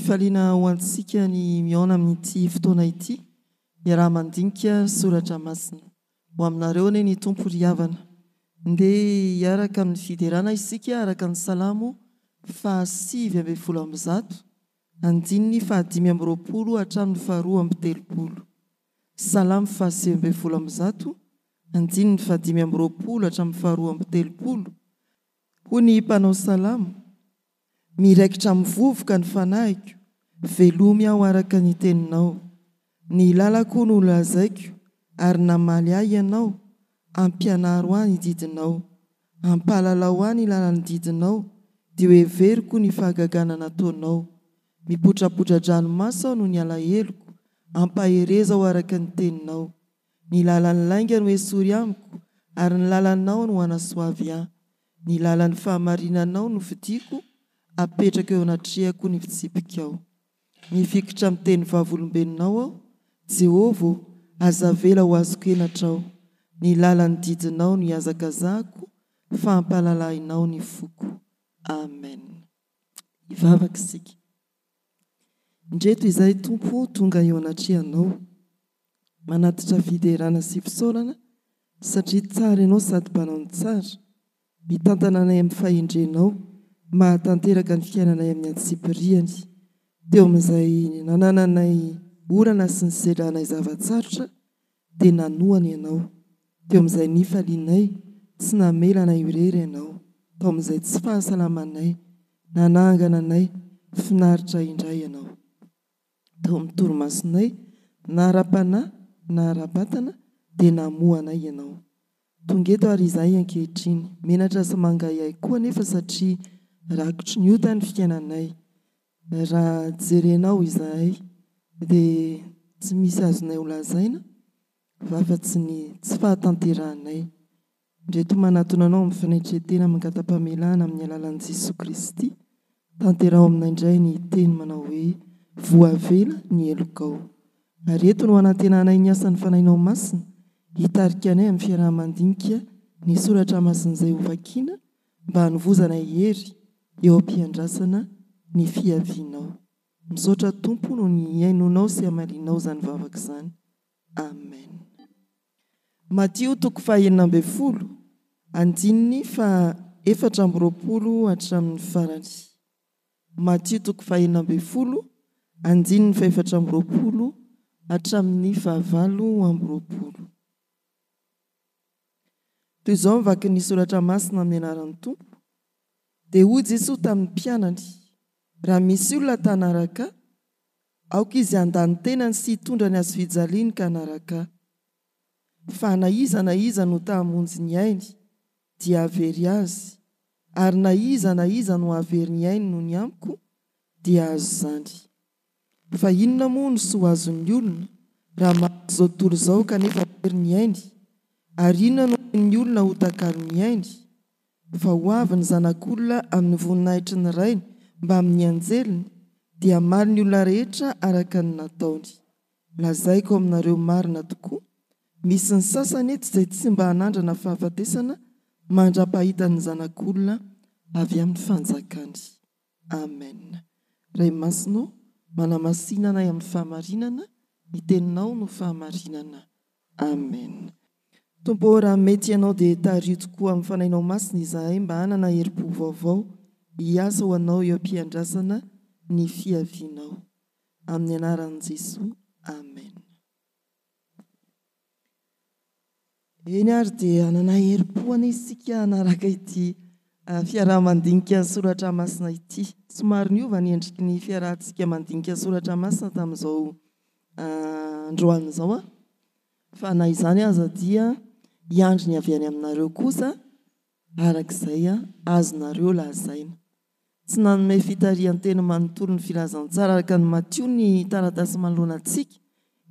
Fifaliana ho antsika ny mihaona amin'ity fotoana ity, hiaraha-mandinika soratra masina. Ho aminareo anie ny Tompo ry havana. Ndeha hiaraka amin'ny fiderana isika araka ny Salamo faha 119, andininy faha 25 hatramin'ny faha 32. Salamo faha 119, andininy faha 25 hatramin'ny faha 32, Hoy ny mpanao salamo, Miraikitra amin'ny vovoka ny fanahiko, velomy aho araka ny teninao. Ny lalako no nolazaiko, ary namaly ahy Ianao, ampianaro ahy ny didinao. Ampahalalao ahy ny lalan'ny didinao, dia hoheveriko ny fahagagana nataonao. Mipotrapotra-dranomaso aho noho ny alaheloko, ampaherezo aho araka ny teninao. Ny lalan'ny lainga no esory amiko, ary ny lalanao no anasoavy ahy. Ny lalan'ny fahamarinanao no fidiko, apetrako eo anatrehako ny fitsipikao. Mifikitra amin'ny teny vavolombelonao aho, Jehovah ô, aza avela ho azoko henatra aho. Ny lalan'ny didinao no ihazakazahako, fa ampalalahinao ny foko. Amen. Hivavaka isika. Indreto izahay Tompo tonga eo anatrehanao. Manatitra fiderana sy fisaorana satria tsara Ianao sady mpanao ny tsara, mitantana anay amin'ny fahendrenao, mahatanteraka ny fiainanay amin'ny antsipiriany. Teo amin'izay nanananay olana sy nisedranay zava-tsarotra dia nanohana Ianao. Teo amin'izay nifalianay, tsy namela anay ho irery Ianao. Tao amin'izay tsy fahasalamanay, nanangana anay finaritra indray Ianao. tao amin'ny torimasonay, na ara-panahy na ara-batana, dia namoha anay Ianao. Tonga eto àry izahay ankehitriny, menatra sy mangahiahy koa anefa satria rakotry ny ota ny fiainanay. Raha jerenao izahay, dia tsy misy azonay holazaina fa afa-tsy ny tsy fahatanterahanay. Ndreto manatona Anao amin'ny fanetren-tena mangata-pamelana amin'ny alalan'i Jesoa Kristy, tanteraho aminay indray ny teny manao hoe, Voavela ny helokao. Ary eto no anantenanay ny asan'ny Fanahinao Masina hitarika anay amin'ny fiaraha-mandinika ny soratra masin'izay hovakiana mba hanovozanay hery eo am-piandrasana ny fiavianao. Misaotra Tompo noho ny hihainoanao sy hamalianao izany vavaka izany. Amen. Matio toko faha-16, andininy faha 24 hatramin'ny farany. Matio toko faha-16, andininy faha 24 hatramin'ny faha 28. Toy izao ny vakin'ny Soratra Masina amin'ny anaran'ny Tompo, Dia hoy Jesoa tamin'ny mpianany, Raha misy olona ta hanaraka Ahy, Aoka izy handà ny tenany sy hitondra ny hazofijaliany ka hanaraka Ahy. Fa na iza na iza no ta hamonjy ny ainy, dia hahavery azy, ary na iza na iza no hahavery ny ainy noho ny amiko, dia hahazo izany. Fa inona moa no soa azon'ny olona, raha mahazo izao tontolo izao kanefa very ny ainy? Ary inona no omen'ny olona ho takalon'ny ainy? Fa ho avy ny Zanak'olona amin'ny voninahitry ny Rainy mbamin'ny anjeliny, dia hamaly ny olona rehetra araka ny nataony. Lazaiko aminareo marina tokoa, misy ny sasany eto izay tsy mba hanandrana fahafatesana mandra-pahitany ny Zanak'olona avy amin'ny fanjakany. Amen. Ray Masina ô, manamasina anay amin'ny fahamarinana, ny Teninao no fahamarinana. Amen. Tompo ô, raha mety Ianao dia tariho tokoa amin'ny Fanahinao Masina izahay mba hanana herim-po vaovao hiasa ho Anao eo am-piandrasana ny fiavianao. Amin'ny anaran'i Jesoa. Amen. Eny ary dia hanana herim-po anie isika hanaraka ity fiaraha-mandinika soratra masina ity. Somary niova ny endriky ny fiarahantsika mandinika soratra masina tamin'izao androany izao aho. Fa na izany aza dia hiandry ny avy any aminareo kosa araka izay azonareo lazaina. Tsy nanome fitarihan-teny manontolo ny filazantsara araka an'i Matio ny taratasy manoloana antsika,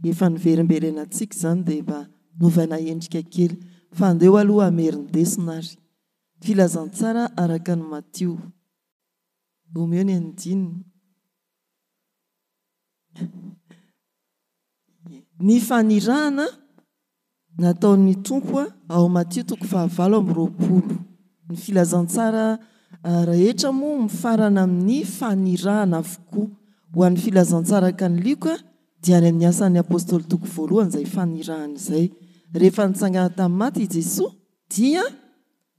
efa niverimberenantsika izany dia mba novaina endrika kely. Fa andeho aloha hamerin-desona ary. Filazantsara araka an'i Matio. Omeo ny andininy. Ny fanirahana nataon'ny Tompo ao Matio toko fahavalo amby 20. Ny filazantsara rehetra moa mifarana amin'ny fanirahana avokoa. Ho an'ny filazantsara araka an'i Lioka dia any amin'ny Asan'ny Apostoly toko voalohany izay fanirahana izay. Rehefa nitsangana tamin'ny maty i Jesoa dia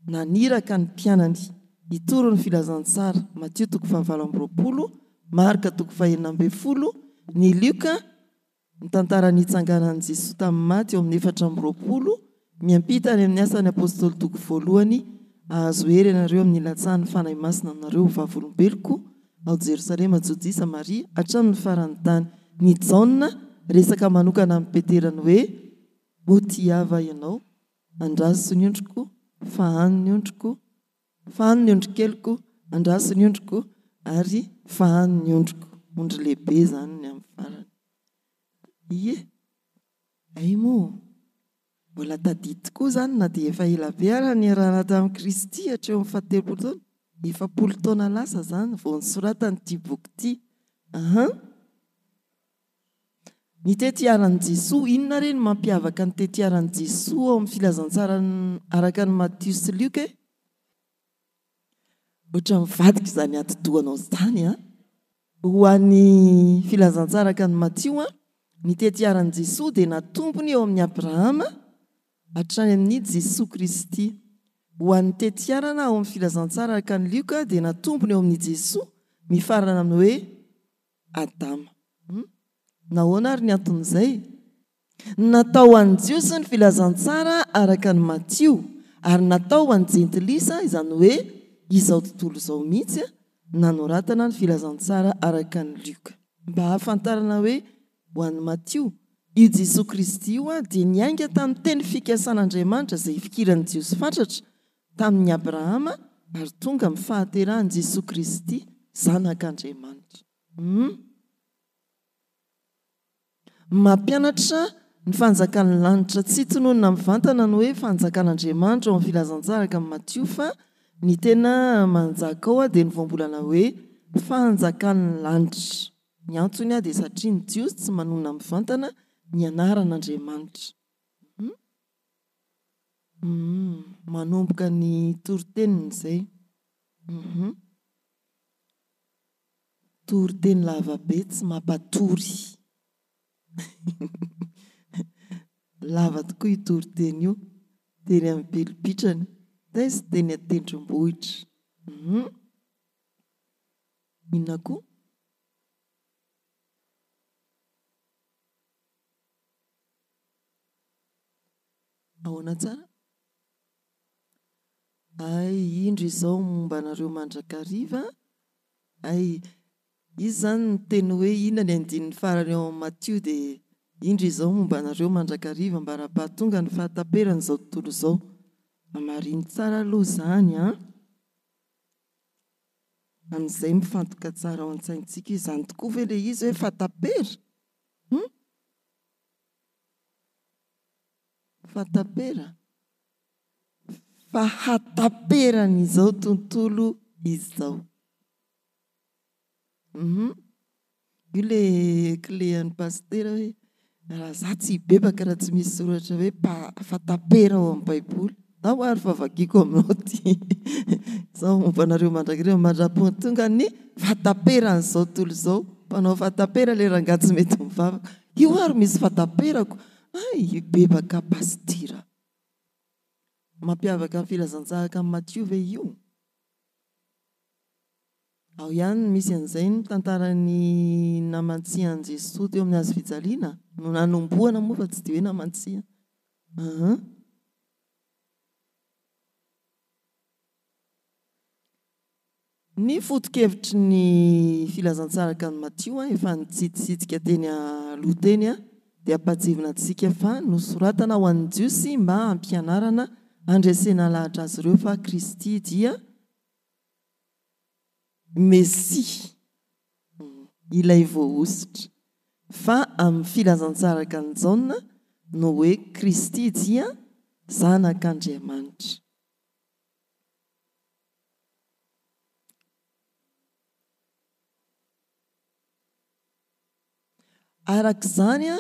naniraka ny mpianany hitory ny filazantsara, Matio toko fahavalo amby 20, Marka toko fahenina ambin'ny folo, ny Lioka ny tantara nitsanganan'i Jesoa tamin'ny maty eo amin'ny 24, miampita any amin'ny Asan'ny Apostoly toko voalohany, Hahazo hery ianareo amin'ny hilatsahan'ny Fanahy Masina aminareo ho vavolombeloko ao Jerosalema, Jodia, Samaria, hatramin'ny faran'ny tany. Ny Jaona, resaka manokana amin'i Petera ny hoe, Ho tiava ianao, andraso ny ondriko, fahano ny ondriko, Fahano ny ondrikeliko, andraso ny ondriko, ary fahano ny ondriko. Ondry lehibe izany ny amin'ny farany. Ie, hay moa, mbola tadidy tokoa izany na dia efa ela be ara niarahana tamin'i Kristy hatreo amin'ny fahatelopolo taona, 40 taona lasa izany vao nosoratany ity boky ity. Aha. Ny tetiaran'i Jesoa, inona re no mampiavaka ny tetiaran'i Jesoa ao amin'ny filazantsara araka an'i Matio sy Lioka e? Ohatra mivadika izany atidohanao izany an! Ho an'ny filazantsara araka an'i Matio an, ny tetiaran'i Jesoa dia natombony eo amin'i Abrahama hatrany amin'i Jesoa Kristy. Ho an'ny tetiarana ao amin'ny filazantsara araka an'i Lioka dia natombony eo amin'i Jesoa mifarana amin'ny hoe Adama. Hum? Nahoana ary ny anton'izay? Natao ho an'ny Jiosy ny filazantsara araka an'i Matio, ary natao ho an'ny Jentilisa, izany hoe izao tontolo izao mihitsy, nanoratana ny filazantsara araka an'i Lioka. Mba hahafantarana hoe ho an'i Matio, io Jesoa Kristy io dia niainga tamin'ny teny fikasan'Andriamanitra izay ifikiran'ny Jiosy fatratra, tamin'i Abrahama ary tonga amin'ny fahaterahan'i Jesoa Kristy, Zanak'Andriamanitra. Hum. Mampianatra ny fanjakan'ny lanitra tsy tononina mivantana ny hoe fanjakan'Andriamanitra ao amin'ny filazantsara araka an'i Matio fa ny tena manjaka ao dia ny voambolana hoe fanjakan'ny lanitra. Ny antony dia satria ny Jiosy tsy manonona mivantana ny anaran'Andriamanitra. Hum. Humm manomboka ny toriteniny izay. Humm toriteny lava be tsy mampatory. Lava tokoa io toriteny io, teny amin'ny pilipitrany, taiza teny an-tendrombohitra. Humm inona koa? Ahoana tsara? Hay, indro izao momba anareo mandrakariva. Hay, izy izany niteny hoe inona ny andininy farany ao amin'ny Matio dia indro izao momba anareo mandrakariva ambara-pahatonga ny fahataperan'izao tontolo izao. Hamarino tsara aloha izany an! Amin'izay mifantoka tsara ao an-tsaintsika izany tokoa ve ilay izy hoe fahatapera? Hum? Fahatapera? Fahataperan'izao tontolo izao. Hum. Io le clé an'i Pasitera hoe raha za tsy hibebaka raha tsy misy soratra hoe fatapera ao amin'ny baiboly. Ndao ary fa vakiko aminao ity. Izaho momba anareo mandrakariva mandra-pahatonga ny fahataperan'izao tontolo izao. Mpanao fatapera le rangahy tsy mety mivavaka. Io ary misy fataperako. Hay hibebaka Pasitera. Mampiavaka ny filazantsaraka amin'i Matio ve io? Ao ihany no misy an'izay ny tantaran'ny namantsian'i Jesoa teo amin'ny hazo fijaliana no nanombohana moa fa tsy dia hoe namantsiana. Aa. Ny foto-kevitry ny filazantsaraka an'i Matio efa nitsitsitsika teny aloha teny dia ampahatsiahivina antsika fa nosoratana ho an'ny Jiosy mba hampianarana handresena lahatra azy ireo fa Kristy dia Mesia, ilay voahosotra, fa amin'ny filazantsaraka an'i Jaona no hoe Kristy dia Zanak'Andriamanitra. Araka izany,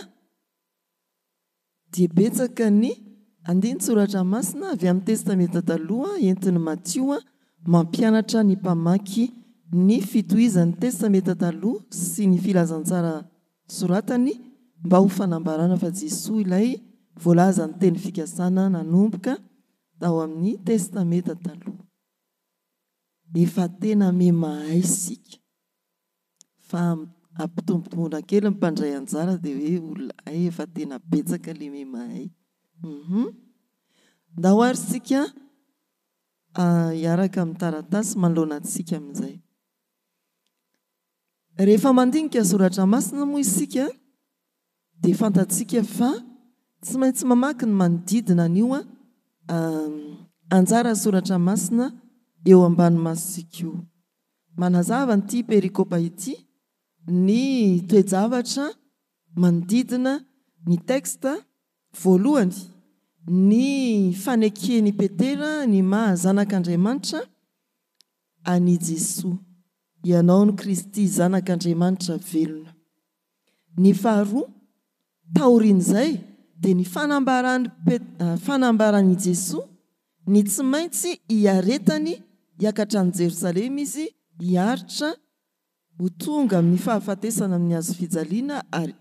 dia betsaka ny andinin-tsoratra masina avy amin'ny Testamenta Taloha entin'i Matio mampianatra ny mpamaky ny fitohizan'ny Testamenta Taloha sy ny Filazantsara soratany mba ho fanambarana fa Jesoa ilay voalazan'ny teny fikasana nanomboka tao amin'ny Testamenta Taloha. Efa tena miha-mahay isika fa ampitombotomboina kely ny mpandray anjara dia hoe olona hay efa tena betsaka ilay miha-mahay. Hum. Ndao ary isika hiaraka amin'ny taratasy manoloana antsika amin'izay. Rehefa mandinika soratra masina moa isika dia fantatsika fa tsy maintsy mamaky ny manodidina an'io anjara soratra masina eo ambany masontsika io. Manazava an'ity perikopa ity ny toe-javatra manodidina ny texte voalohany, ny faneken'i Petera ny maha Zanak'Andriamanitra an'i Jesoa, Ianao no Kristy Zanak'Andriamanitra velona. Ny faharoa, taorian'izay dia ny fanambaran'i fanambaran'i Jesoa ny tsy maintsy hiaretany hiakatra any Jerosalema Izy hiaritra ho tonga amin'ny fahafatesana amin'ny hazofijaliana ary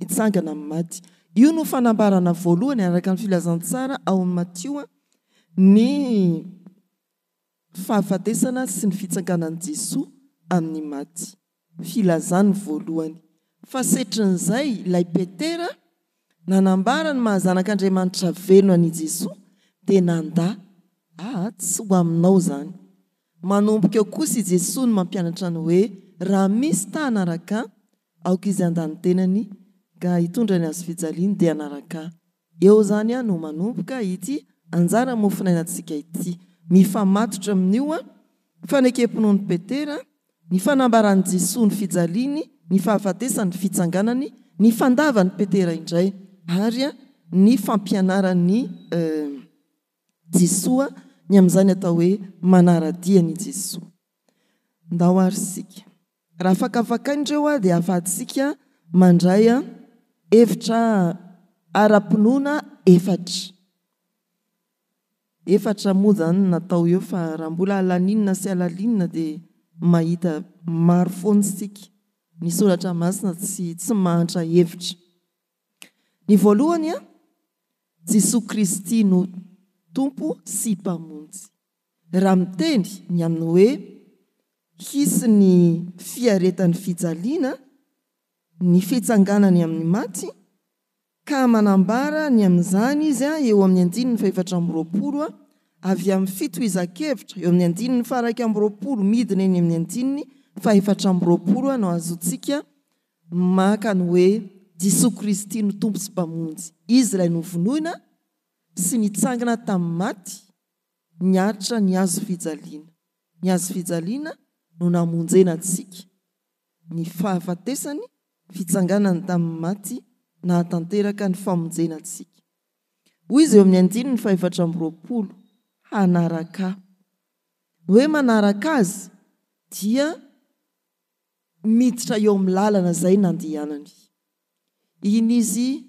hitsangana amin'ny maty. Io no fanambarana voalohany araka ny filazantsara ao amin'ny Matio ny fahafatesana sy ny fitsanganan'i Jesoa amin'ny maty. Filazany voalohany. Fa setrin'izay ilay Petera nanambara ny maha zanak'Andriamanitra velona an'i Jesoa dia nandà, Aa, tsy ho aminao izany. Manomboka eo kosa i Jesoa no mampianatra ny hoe raha misy ta hanaraka Ahy, aoka izy handà ny tenany ka hitondra ny hazofijaliany dia hanaraka Ahy. Eo izany no manomboka ity anjara mofonainantsika ity. Mifamatotra amin'io fanekem-pinoan'i Petera, ny fanambaran'i Jesoa ny fijaliany, ny fahafatesany, ny fitsanganany, ny fandavan'i Petera indray ary ny fampianaran'i Jesoa ny amin'izany atao hoe manara-dia an'i Jesoa. Ndao ary isika. Raha fakafakaina ireo dia ahafahantsika mandray hevitra ara-pinoana efatra. Efatra moa izany no natao eo fa raha mbola alaninina sy alalinina dia mahita maro foana isika. Ny soratra masina tsy tsy mahantra hevitra. Ny voalohany, Jesoa Kristy no Tompo sy Mpamonjy. Raha miteny ny amin'ny hoe hisy ny fiaretan'ny fijaliana, ny fitsanganany amin'ny maty, ka manambara ny amin'izany izy eo amin'ny andininy fahefatra amby 20, avy amin'ny fitohizan-kevitra eo amin'ny andininy faha-21 midina eny amin'ny andininy fahefatra amby 20 no azontsika maka ny hoe Jesoa Kristy no Tompo sy Mpamonjy. Izy ilay novonoina sy nitsangana tamin'ny maty, niaritra ny hazo fijaliana. Ny hazo fijaliana no namonjena antsika. Ny fahafatesany, fitsanganany tamin'ny maty nahatanteraka ny famonjena antsika. Hoy izy eo amin'ny andininy fahefatra amby 20, Hanaraka Ahy. Ny hoe manaraka Azy dia miditra eo amin'ny lalana izay nandehanany. Iny izy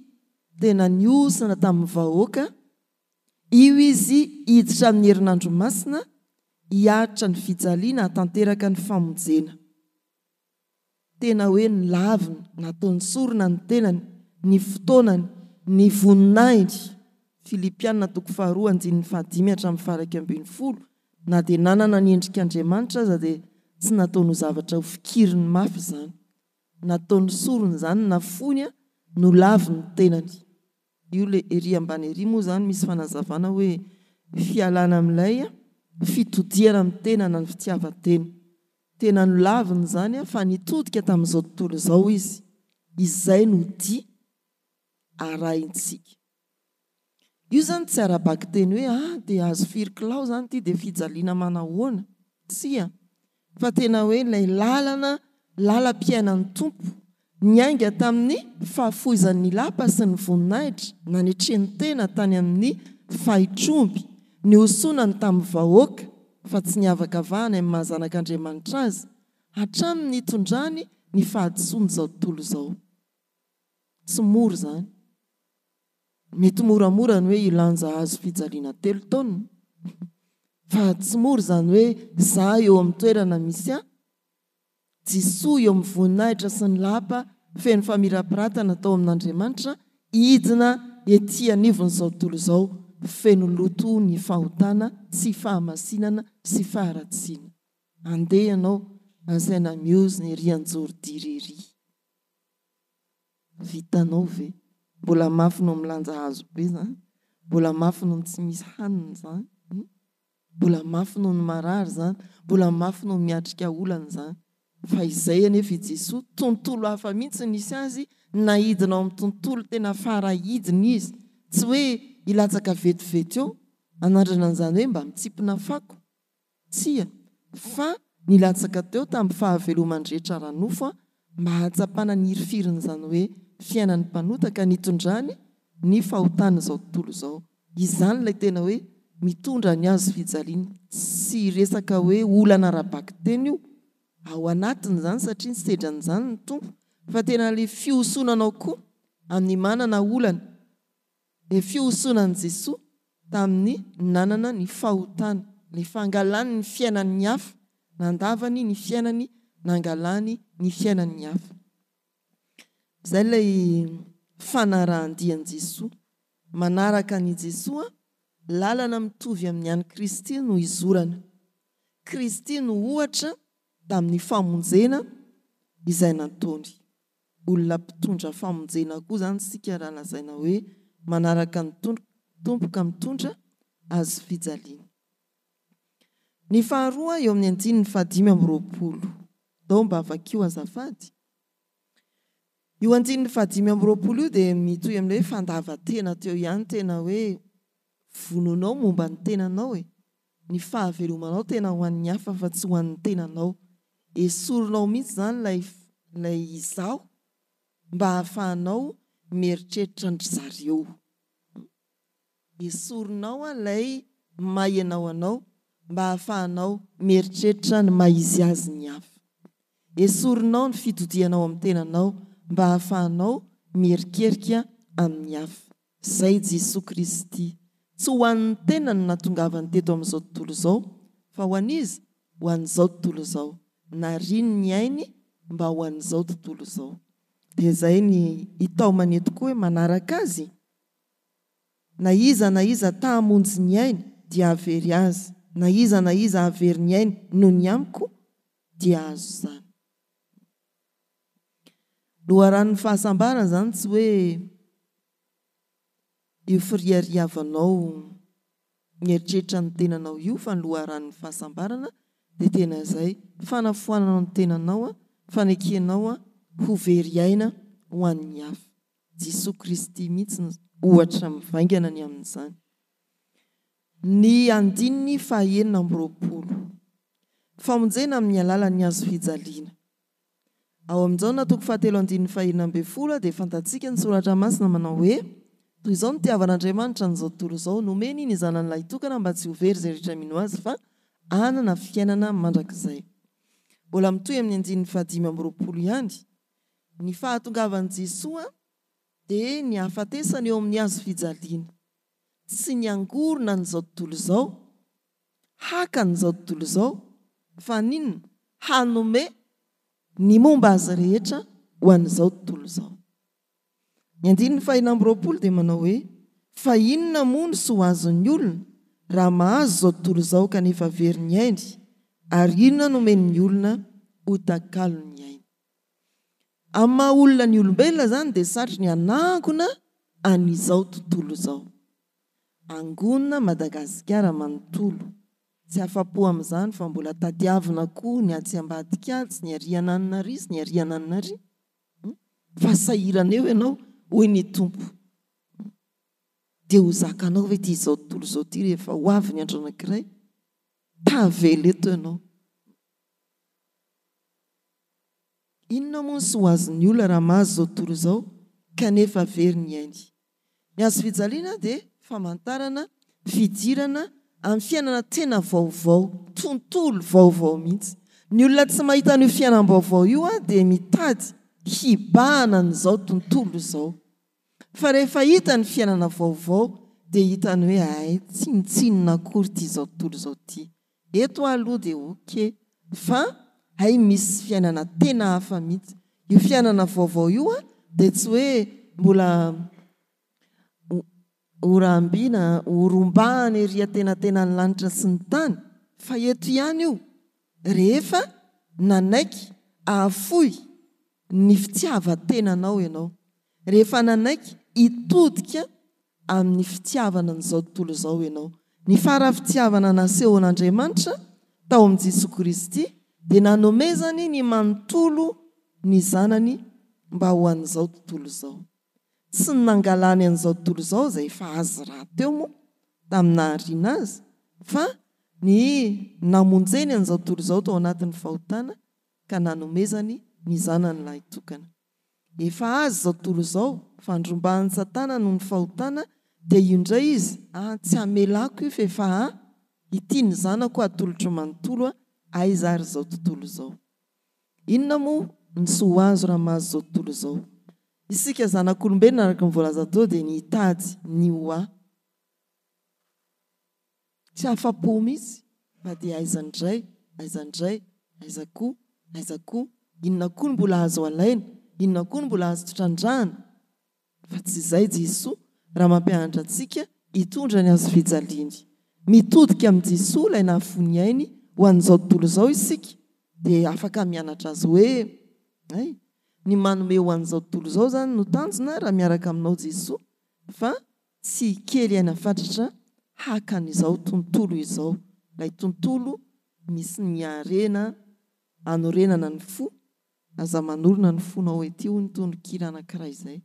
tena nihosana tamin'ny vahoaka, io izy hiditra amin'ny herinandro masina, hiaritra ny fijaliana hahatanteraka ny famonjena. Tena hoe nolaviny, nataony sorona ny tenany, ny fotoanany, ny voninahiny. Filipiana toko faharoa andininy fahadimy hatramin'ny faha-11, Na dia nanana ny endrik'Andriamanitra aza dia tsy nataony ho zavatra ho fikiriny mafy izany. Nataony sorona izany, nafoiny, nolaviny ny tenany. Io ilay ery ambany ery moa izany misy fanazavana hoe fialana amin'ilay fitodihana amin'ny tena na ny fitiavan-tena. Tena nolaviny izany fa nitodika tamin'izao tontolo izao izy. Izay no dia arahintsika. Io zany tsy ara-bakiteny hoe ah dia azo firy kilao zany ity dia fijaliana manahoana. Tsia. Fa tena hoe ilay lalana, lalam-piainan'ny Tompo, niainga tamin'ny fahafoizany ny lapa sy ny voninahitra, nanetreny tena tany amin'ny fahitr'omby, nihosonany tamin'ny vahoaka fa tsy niavakavahany amin'ny maha zanak'Andriamanitra azy, hatramin'ny nitondrany ny fahadisoan'izao tontolo izao. Tsy mora izany. Mety moramora ny hoe hilanja hazo fijaliana 3 taonina, fa tsy mora izany hoe za eo amin'ny toerana misy ahy. Jesoa eo amin'ny voninahitra sy ny lapa feno famirapiratana tao amin'Andriamanitra hidina ety anivon'izao tontolo izao feno loto ny fahotana sy fahamasinana sy faharatsiana. Andeha ianao asaina miozona ery an-joro-diry ery. Vitanao ve? Mbola mafy noho milanja hazo be izany? Mbola mafy noho ny tsy misy hanina izany? Mbola mafy noho ny marary izany, mbola mafy noho ny miatrika olana izany. Fa izay anefa i Jesoa, tontolo hafa mihitsy no nisy azy, naidina ao amin'ny tontolo tena fara hidiny izy. Tsy hoe hilatsaka vetivety eo, hanandrana an'izany hoe mba mitsimpona fako. Tsia, fa nilatsaka teo tamin'ny fahavelomany rehetra ara-nofo mba hahatsapana ny hirifirin'izany hoe fiainan'ny mpanota ka nitondrany ny fahotan'izao tontolo izao. Izany ilay tena hoe mitondra ny hazo fijaliana. Tsy resaka hoe olana ara-bakiteny io, ao anatiny izany satria nisedra an'izany ny Tompo, fa tena ilay fihosonanao koa amin'ny manana olana. Ilay fihosonan'i Jesoa tamin'ny nanana ny fahotana, ilay fangalany ny fiainan'ny hafa, nandavany ny fiainany, nangalany ny fiainan'ny hafa. Izay ilay fanarahan-dia an'i Jesoa. Manaraka an'i Jesoa, lalana mitovy amin'ny an'i Kristy no izorana. Kristy no ohatra tamin'ny famonjena izay nataony. Olona mpitondra famonjena koa izany isika raha lazaina hoe manaraka ny Tompo ka mitondra hazofijaliana. Ny faharoa eo amin'ny andininy fahadimy amby roapolo. Ndao mba vakio azafady. Io andininy fahadimy amby roapolo io dia mitohy amin'ilay hoe fandavan-tena teo ihany, tena hoe vononao momba ny tenanao e! Ny fahavelomanao tena ho an'ny hafa fa tsy ho an'ny tenanao. Esorinao mihitsy izany ilay ilay izaho mba hahafahanao mieritreritra an-dry zareo. Esorinao ilay maha ianao anao mba hahafahanao mieritreritra ny maha izy azy ny hafa. Esorinao ny fitodihanao amin'ny tenanao mba hahafahanao mierikerika amin'ny hafa. Izay Jesoa Kristy. Tsy ho an'ny tenany no nahatongavany teto amin'izao tontolo izao, fa ho an'iza? Ho an'izao tontolo izao. Nariany ny ainy mba ho an'izao tontolo izao. Dia izay ny itaomany eto koa hoe manaraka Azy. Na iza na iza ta hamonjy ny ainy dia hahavery azy, na iza na iza hahavery ny ainy noho ny amiko dia hahazo izany. Loharanon'ny fahasambarana izany tsy hoe io firiariavanao mieritreritra ny tenanao io fa ny loharanon'ny fahasambarana dia tena izay fanafoananao ny tenanao, fanekenao ho very aina ho an'ny hafa. Jesoa Kristy mihitsy no ohatra mivaingana ny amin'izany. Ny andininy faha-26. Famonjena amin'ny alalan'ny hazo fijaliana. Ao amin'ny Jaona toko fahatelo andininy faha-16 dia fantatsika ny soratra masina manao hoe, Toy izao no nitiavan'Andriamanitra an'izao tontolo izao, nomeny ny Zanany lahitokana mba tsy ho very izay rehetra mino Azy fa hanana fiainana mandrakizay. Mbola mitohy amin'ny andininy fahadimy amby roapolo ihany. Ny fahatongavan'i Jesoa dia ny hahafatesany eo amin'ny hazo fijaliana. Tsy ny hangorona an'izao tontolo izao, haka an'izao tontolo izao, fa n'inona? Hanome ny momba azy rehetra ho an'izao tontolo izao. Ny andininy fahenina amby roapolo dia manao hoe, Fa inona moa no soa azon'ny olona raha mahazo izao tontolo izao kanefa very ny ainy? Ary inona no omen'ny olona ho takalon'ny ainy? Amin'ny maha olona ny olombelona izany dia satriny hanangona an'izao tontolo izao. Angonina Madagasikara manontolo. Tsy afa-po amin'izany fa mbola tadiavina koa ny atsy ambadika atsy, ny ary ananona ary sy ny ary ananona ary. Fa sahirana eo ianao, hoy ny Tompo. Dia ho zakanao ve ity izao tontolo izao ity rehefa ho avy ny andro anankiray? Tavela eto ianao. Inona moa ny soa azon'ny olona raha mahazo izao tontolo izao kanefa very ny ainy? Ny hazofijaliana dia famantarana fidirana amin'ny fiainana tena vaovao, tontolo vaovao mihitsy. Ny olona tsy mahita an'io fiainam-baovao io dia mitady hibahana an'izao tontolo izao. Fa rehefa hita ny fiainana vaovao dia hitany hoe hay tsinontsinona akory ity izao tontolo izao ity. Eto aho aloha dia ok fa hay misy fiainana tena hafa mihitsy. Io fiainana vaovao io dia tsy hoe mbola horahambina, horombahana ery antenatenan'ny lanitra sy ny tany, fa eto ihany io, rehefa nanaiky hahafoy ny fitiavan-tenanao ianao, rehefa nanaiky hitodika amin'ny fitiavana an'izao tontolo izao ianao. Ny fara-fitiavana nasehon'Andriamanitra tao amin'i Jesoa Kristy dia nanomezany ny manontolo ny Zanany mba ho an'izao tontolo izao. Tsy ny nangalany an'izao tontolo izao izay efa azy rahateo moa tamin'ny nahariana azy fa ny namonjeny an'izao tontolo izao tao anatin'ny fahotana ka nanomezany ny Zanany lahitokana. Efa azy izao tontolo izao, fandrombahan'i Satana noho ny fahotana, dia io indray izy, ah, tsy hamelako io f'efa ah, ity ny zanako atolotro manontolo ah, aiza ary izao tontolo izao. Inona moa ny soa ho azo raha mahazo izao tontolo izao? Isika zanak'olombelona araka ny voalaza teo dia ny hitady ny ho ahy. Tsy afa-po mihitsy fa dia aiza indray, aiza indray, aiza koa, aiza koa, inona koa no mbola azo alaina, inona koa no mbola azo trandrahana? Fa tsy izay Jesoa raha mampianatra antsika hitondra ny hazofijaliany. Mitodika amin'i Jesoa ilay nahafoy ny ainy ho an'izao tontolo izao isika dia afaka mianatra azy hoe, hay, ny manome ho an'izao tontolo izao izany no tanjona raha miaraka aminao Jesoa fa tsy hikely aina fatratra haka an'izao tontolo izao, ilay tontolo misy ny harena anorenana ny fo, aza manorina ny fonao ety hoy ny tononkira anankiray izay.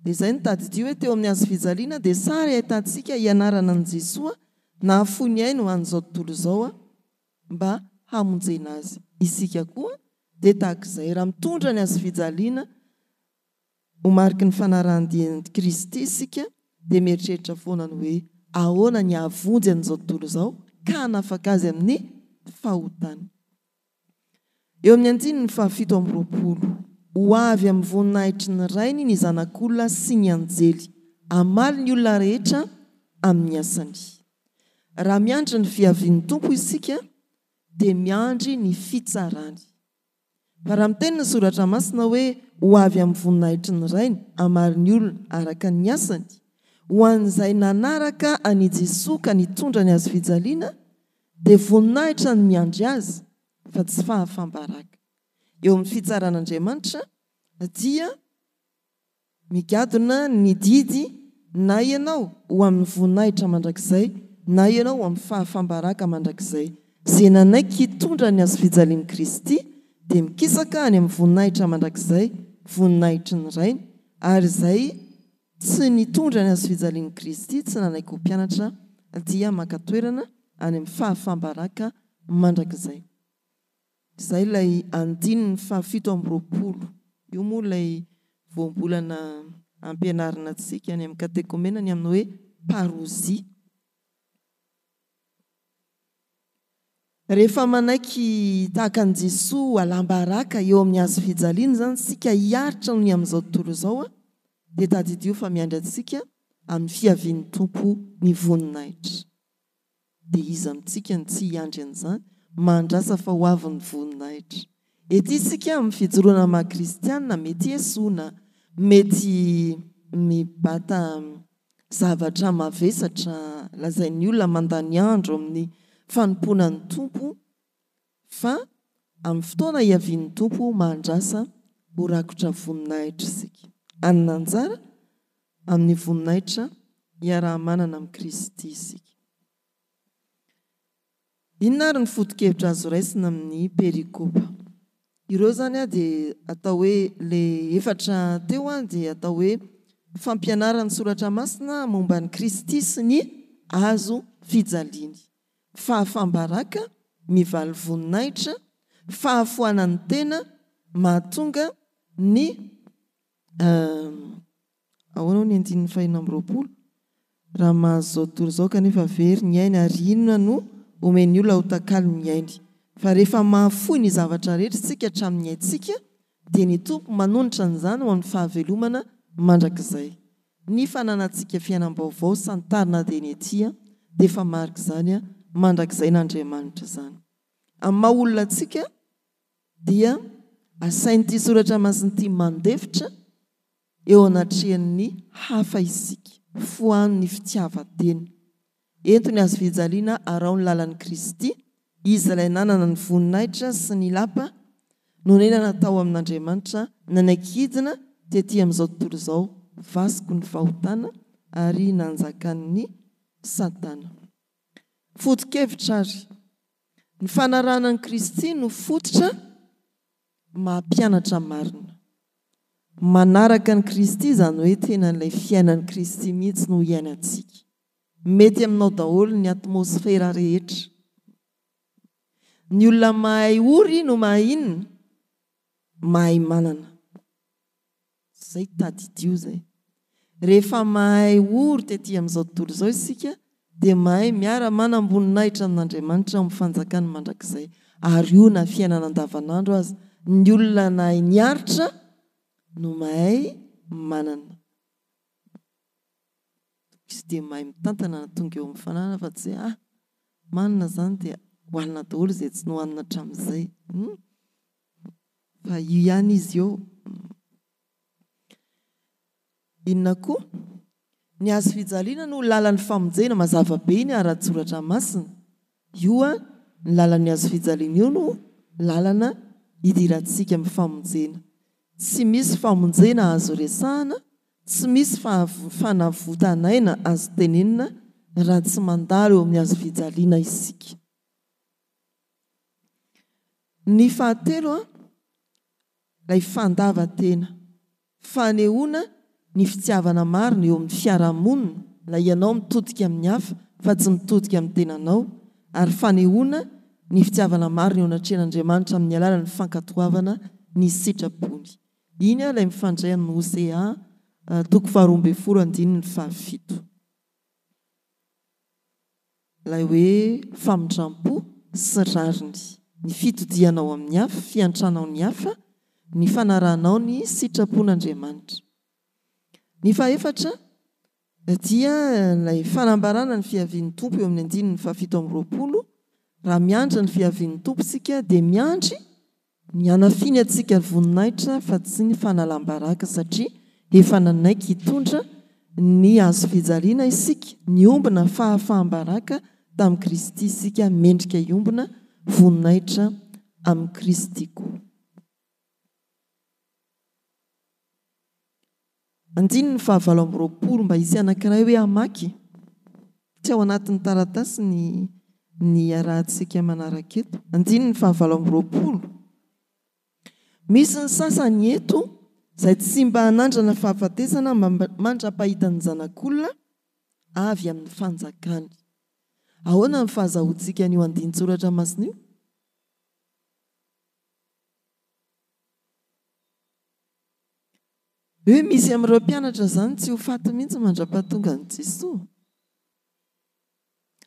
Dia izay no tadidio hoe teo amin'ny hazofijaliana dia sary ahitantsika hianarana an'i Jesoa nahafoy ny ainy ho an'izao tontolo izao mba hamonjena azy. Isika koa dia tahak'izay, raha mitondra ny hazofijaliana Ho mariky ny fanarahan-dia an'i Kristy isika dia mieritreritra foana ny hoe ahoana ny hahavonjy an'izao tontolo izao ka hanafaka azy amin'ny fahotany. Eo amin'ny andininy fahafito 27, Ho avy amin'ny voninahitry ny Rainy ny Zanak'olona sy ny anjely, hamaly ny olona rehetra amin'ny asany. Raha miandry ny fiavian'ny Tompo isika dia miandry ny fitsarany. Fa raha miteny ny Soratra Masina hoe ho avy amin'ny voninahitry ny Rainy hamaly ny olona araka ny asany, ho an'izay nanaraka an'i Jesoa ka nitondra ny hazofijaliana, dia voninahitra no miandry azy fa tsy fahafam-baraka. Eo amin'ny fitsaran'Andriamanitra dia. Migadona ny didy na ianao ho amin'ny voninahitra mandrakizay na ianao ho amin'ny fahafam-baraka mandrakizay. Izay nanaiky hitondra ny hazofijalian'i Kristy dia mikisaka any amin'ny voninahitra mandrakizay, voninahitry ny Rainy, ary izay tsy nitondra ny hazofijalian'i Kristy, tsy nanaiky ho mpianatra, dia maka toerana any amin'ny fahafam-baraka mandrakizay. Izay ilay andininy faha 27. Io moa ilay voambolana ampianarina antsika any amin'ny katekomena ny amin'ny hoe parousia. Rehefa manaiky tahaka an'i Jesoa halam-baraka eo amin'ny hazo fijaliana izany isika hiaritra noho ny amin'izao tontolo izao dia tadidio fa miandry antsika amin'ny fiavian'ny Tompo ny voninahitra. Dia iza amintsika no tsy hiandry an'izany? Mahandrasa fa ho avy ny voninahitra. Ety isika amin'ny fijoroana maha kristiana mety esoina, mety mibata zavatra mavesatra lazain'ny olona mandany andro amin'ny fanompoana ny Tompo fa amin'ny fotoana hiavian'ny Tompo mahandrasa ho rakotra voninahitra isika. Hanana anjara amin'ny voninahitra iaraha-manana amin'i Kristy isika. Inona ary ny foto-kevitra azo raisina amin'ny perikopa? Ireo izany dia atao hoe ilay efatra teo dia atao hoe fampianaran'ny Soratra Masina momba an'i Kristy sy ny hazo fijaliany. Fahafam-baraka mivaly voninahitra, fahafoanan'ny tena mahatonga ny Ahoana hoy ny andininy faha 26? Raha mahazo izao tontolo izao kanefa very ny ainy ary inona no omen'ny olona ho takalon'ny ainy? Fa rehefa mahafoy ny zavatra rehetra isika hatramin'ny aintsika dia ny Tompo manonitra an'izany ho amin'ny fahavelomana mandrakizay. Ny fananantsika fiainam-baovao santarina dia ny ety dia efa marik'izany mandrakizay n'Andriamanitra izany. Amin'ny maha olona antsika dia asain'ity soratra masina ity mandefitra eo anatrehan'ny hafa isika. Fohano ny fitiavan-tena. Ento ny hazofijaliana araho ny lalan'i Kristy, Izy ilay nanana ny voninahitra sy ny lapa nonenana tao amin'Andriamanitra, nanaiky hidina tety amin'izao tontolo izao, vasiko ny fahotana ary nanjakan'ny Satana. Foto-kevitra ary, ny fanarahana an'i Kristy no fototra maha mpianatra marina. Manaraka an'i Kristy izany hoe tena ilay fiainan'i Kristy mihitsy no iainantsika. Mety aminao daholo ny atmosfera rehetra. Ny olona mahay ory no mahay inona? Mahay manana. Zay tadidio zay. Rehefa mahay ory tety amin'izao tontolo izao isika dia mahay miara manam-boninahitra amin'Andriamanitra ao amin'ny fanjakany mandrakizay. Ary io na fiainana andavanandro aza, ny olona nahay niaritra no mahay manana. Izy dia mahay mitantana na tonga eo amin'ny fananana fa tsy hoe ah manana izany dia hohanina daholo izay tsy nohanina hatramin'izay. Hum. Fa io ihany izy eo. Inona koa? Ny hazo fijaliana no lalan'ny famonjena, mazava be iny ara-tsoratra masina. Io an, ny lalan'ny hazo fijaliana io no lalana idirantsika amin'ny famonjena. Tsy misy famonjena azo resahana, tsy misy fanavotan'aina azo tenenina raha tsy mandalo eo amin'ny hazo fijaliana isika. Ny fahatelo an, ilay fandavan-tena. Fanehoana ny fitiavana marina eo amin'ny fiarahamonina, ilay ianao mitodika amin'ny hafa fa tsy mitodika amin'ny tenanao, ary fanehoana ny fitiavana marina eo anatrehan'Andriamanitra amin'ny alalan'ny fankatoavana ny sitrapony. Iny ilay mifandray amin'ny Hosea toko faharoambinifolo andininy fahafito. Ilay hoe famindram-po sy rariny, ny fitodihanao amin'ny hafa, fiantranao ny hafa, ny fanarahanao ny sitrapon'Andriamanitra. Ny fahefatra dia ilay fanambarana ny fiavian'ny Tompo eo amin'ny andininy fahafito amby 20, raha miandry ny fiavian'ny Tompo isika dia miandry Ny hanafiany antsika voninahitra fa tsy ny fanalam-baraka satria efa nanaiky hitondra ny hazo fijaliana isika, niombona fahafaham-baraka tamin'i Kristy isika mendrika hiombona voninahitra amin'i Kristy koa. Andininy faha 28 mba hisy anankiray hoe hamaky? Tsy ao anatin'ny taratasy ny ny iarahantsika manaraka eto. Andininy faha 28. Misy ny sasany eto izay tsy mba hanandrana fahafatesana mandra-pahitan'ny Zanak'olona avy amin'ny fanjakany. Ahoana ny fahazahoantsika an'io andinin-tsoratra masina io? Hoe misy amin'ireo mpianatra izany tsy ho faty mihitsy mandra-pahatonga an'i Jesoa.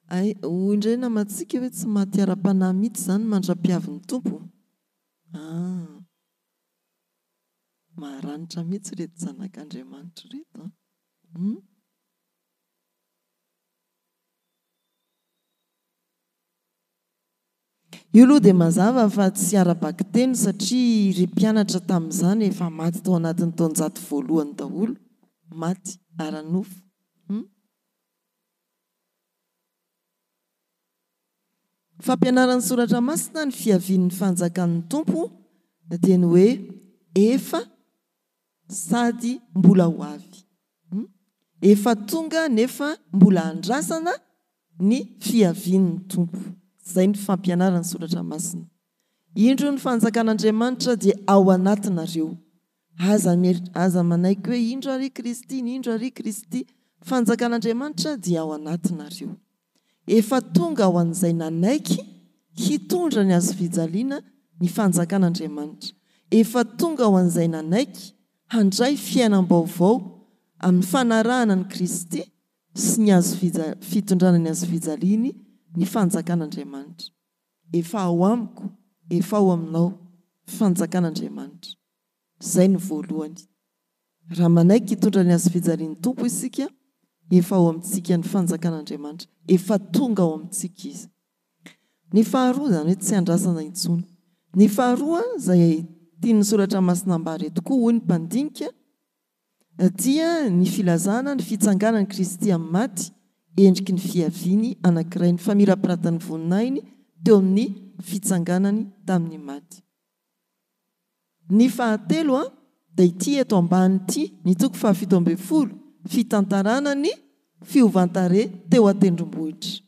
Hay, hoy indray namantsika hoe tsy maty ara-panahy mihitsy izany mandra-piavin'ny Tompo. Ah! Maranitra mihitsy ireto zanak'Andriamanitra ireto an! Hum? Io aloha dia mazava fa tsy ara-bakiteny satria ry mpianatra tamin'izany efa maty tao anatin'ny taonjato voalohany daholo, maty ara-nofo. Hum. Fampianaran'ny Soratra Masina ny fiavian'ny fanjakan'ny Tompo dia ny hoe efa sady mbola ho avy. Hum. Efa tonga nefa mbola andrasana ny fiavian'ny Tompo. Izay ny fampianaran'ny Soratra Masina. Indro ny fanjakan'Andriamanitra dia ao anatinareo. Aza aza manaiky hoe indro ary Kristy, indro ary Kristy. Fanjakan'Andriamanitra dia ao anatinareo. Efa tonga ho an'izay nanaiky hitondra ny hazofijaliana ny fanjakan'Andriamanitra. Efa tonga ho an'izay nanaiky handray fiainam-baovao amin'ny fanarahana an'i Kristy sy ny hazofija fitondrana ny hazofijaliany ny fanjakan'Andriamanitra. Efa ao amiko, efa ao aminao, fanjakan'Andriamanitra. Izay no voalohany. Raha manaiky hitondra ny hazofijalian'ny Tompo isika, efa ao amintsika ny fanjakan'Andriamanitra, efa tonga ao amintsika Izy. Ny faharoa, izany hoe tsy andrasana intsony. Ny faharoa izay tian'ny Soratra Masina ambara eto koa, hoy ny mpandinika, dia ny filazana ny fitsanganan'i Kristy amin'ny maty, endriky ny fiaviany anankiray, ny famirapiratan'ny voninahiny teo amin'ny fitsanganany tamin'ny maty. Ny fahatelo dia ity eto ambany ity, ny toko faha-17, fitantarana ny fiovan-tarehy teo an-tendrombohitra.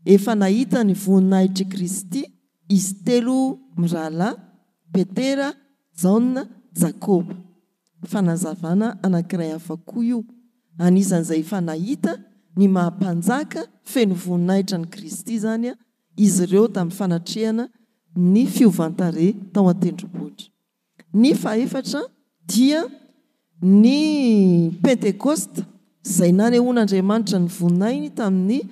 Efa nahita ny voninahitr'i Kristy izy telo mirahalahy, Petera, Jaona, Jakoba. Fanazavana anankiray hafa koa io. Anisan'izay efa nahita ny maha Mpanjaka feno voninahitra an'i Kristy izany izy ireo tamin'ny fanatrehana ny fiovan-tarehy tao an-tendrombohitra. Ny fahefatra dia ny Pentekosta, izay nanehoan'Andriamanitra ny voninahiny tamin'ny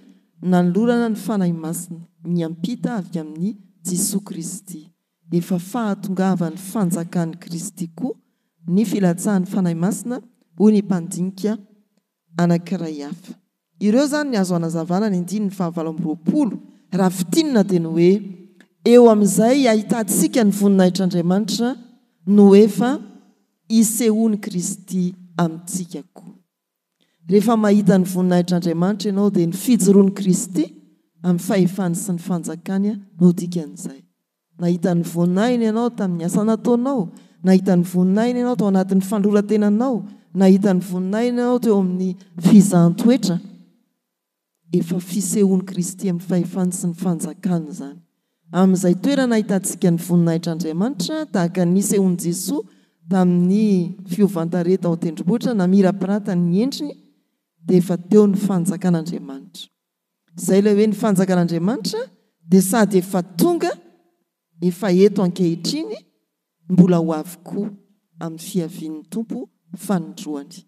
nanolorana ny Fanahy Masina, niampita avy amin'i Jesoa Kristy. Efa fahatongavan'ny fanjakan'i Kristy koa ny filatsahan'ny Fanahy Masina, hoy ny mpandinika anankiray hafa. Ireo izany ny azo hanazavana ny andininy faha 28, raha fintinina dia ny hoe, eo amin'izay ahitantsika ny voninahitr'Andriamanitra no efa isehoan'i Kristy amintsika koa. Rehefa mahita ny voninahitr'Andriamanitra ianao dia ny fijoroan'i Kristy amin'ny fahefany sy ny fanjakany no dikan'izay. Nahita ny voninahiny ianao tamin'ny asa nataonao, nahita ny voninahiny ianao tao anatin'ny fanoloran-tenanao, nahita ny voninahiny ianao teo amin'ny fizahan-toetra. Efa fisehoan'i Kristy amin'ny fahefany sy ny fanjakany izany. Amin'izay toerana ahitantsika ny voninahitr'Andriamanitra, tahaka ny nisehoan'i Jesoa tamin'ny fiovan-tarehy tao an-tendrombohitra, namirapirata ny endriny, dia efa teo ny fanjakan'Andriamanitra. Izay ilay hoe ny fanjakan'Andriamanitra dia sady efa tonga, efa eto ankehitriny, mbola ho avy koa amin'ny fiavian'ny Tompo fanindroany.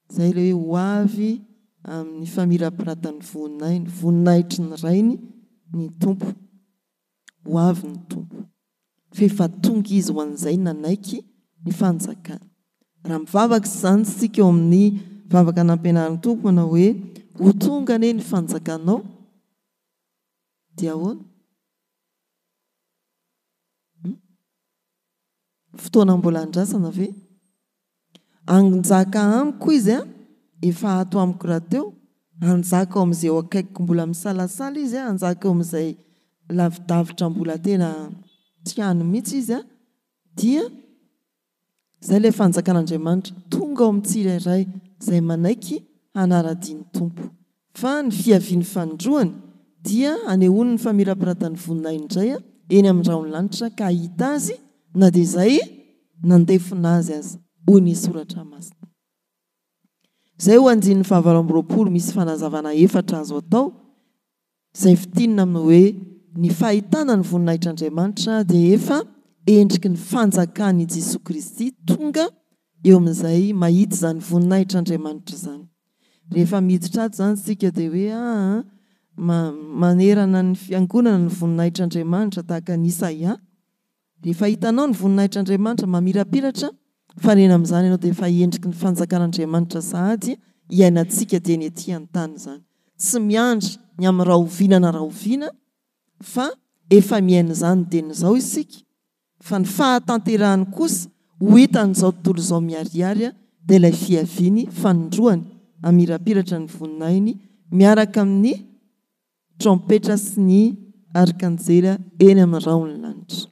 Izay ilay hoe ho avy amin'ny famirapiratan'ny voninahiny, voninahitry ny Rainy ny Tompo. Ho avy ny Tompo. F'efa tonga Izy ho an'izay nanaiky ny fanjakany. Raha mivavaka izany isika eo amin'ny vavaka nampianarin'ny Tompo manao hoe, Ho tonga anie ny fanjakanao, dia ahoana? Hum? Fotoana mbola andrasana ve? Hanjaka amiko izy an, efa ato amiko rahateo, hanjaka ao amin'izay eo akaikiko mbola misalasala izy an, hanjaka eo amin'izay lavidavitra mbola tena tsy any mihitsy izy an, dia izay ilay fanjakan'Andriamanitra tonga ao amin'ny tsirairay izay manaiky hanara-dia ny Tompo. Fa ny fiaviany fanindroany dia hanehoany ny famirapiratan'ny voninahiny indray eny amin'ny rahon'ny lanitra ka hahita azy na dia izay nandefona azy aza, hoy ny Soratra Masina. Izay ho andininy faha 28 misy fanazavana efatra azo atao, izay fintinina amin'ny hoe ny fahitana ny voninahitr'Andriamanitra dia efa endriky ny fanjakan'i Jesoa Kristy tonga eo amin'izay mahita izany voninahitr'Andriamanitra izany. Rehefa miditra ato izany isika dia hoe aa manerana ny fiangonana ny voninahitr'Andriamanitra tahaka an'i Isaia. Rehefa hitanao ny voninahitr'Andriamanitra mamirapiratra, fanena amin'izany ianao dia efa endriky ny fanjakan'Andriamanitra sahady iainantsika dieny ety an-tany izany. Tsy miandry ny amin'ny rahoviana na rahoviana fa efa miaina izany dieny izao isika fa ny fahatanterahany kosa ho hitan'izao tontolo izao miharihary dia ilay fiaviany fanindroany hamirapiratra ny voninahiny miaraka amin'ny trompetra sy ny arkanjely eny amin'ny rahon'ny lanitra.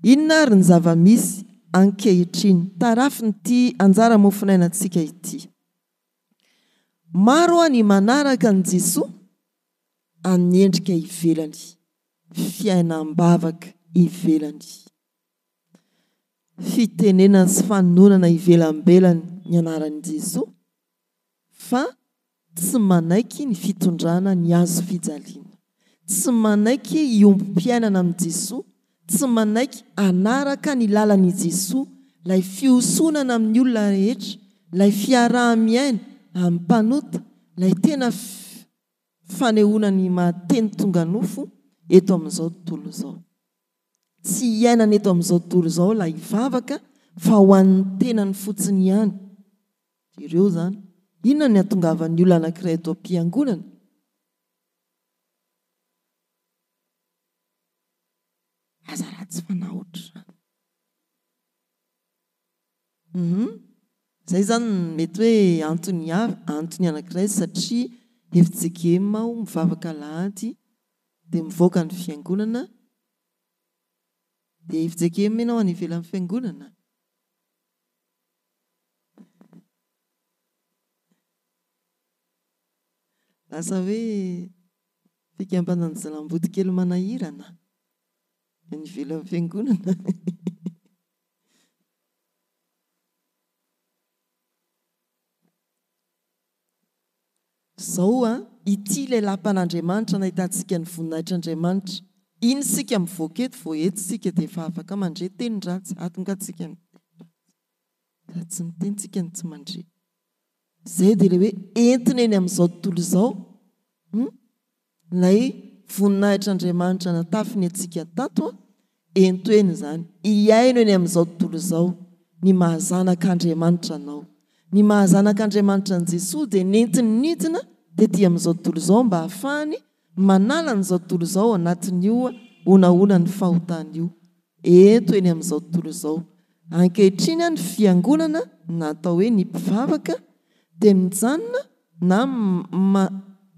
Inona ary ny zava-misy ankehitriny tarafin'ity anjara mofonainantsika ity? Maro ny manaraka an'i Jesoa amin'ny endrika ivelany, fiainam-bavaka ivelany, fitenenana sy fanononana ivelambelany ny anaran'i Jesoa fa tsy manaiky ny fitondrana ny hazo fijaliana, tsy manaiky hiombom-piainana amin'i Jesoa, tsy manaiky hanaraka ny lalan'i Jesoa, ilay fihosonana amin'ny olona rehetra, ilay fiaraha-miaina amin'ny mpanota, ilay tena fanehoana ny maha teny tonga nofo eto amin'izao tontolo izao. Tsy iainana eto amin'izao tontolo izao ilay vavaka fa ho an'ny tenany fotsiny ihany. Jereo izany. Inona ny hatongavan'ny olona anankiray eto am-piangonana? Ratsy fanahy ohatr'izany. Hum. Izay izany no mety hoe antony antony anankiray satria FJKM aho mivavaka alahady dia mivoaka ny fiangonana dia FJKM ianao any ivelan'ny fiangonana? Lasa hoe fikambanan'ny zalamboto kely manahirana any ivelan'ny fiangonana. Izao an, ity ilay lapan'Andriamanitra nahitantsika ny voninahitr'Andriamanitra. Iny isika mivoaka eto, vao eto isika dia efa afaka mandre teny ratsy. Ato nga tsika miteny ratsy. Raha tsy miteny tsika no tsy mandre. Izay dia ilay hoe entina eny amin'izao tontolo izao. Hum? Ilay voninahitr'Andriamanitra natafiny antsika tato an, ento eny izany, hihaino eny amin'izao tontolo izao ny maha zanak'Andriamanitra anao. Ny maha zanak'Andriamanitra an'i Jesoa dia nentiny nidina tety amin'izao tontolo izao mba hahafahany manala an'izao tontolo izao anatin'io honahonan'ny fahotana io. Ento eny amin'izao tontolo izao. Ankehitriny ny fiangonana na atao hoe ny mpivavaka dia mijanona na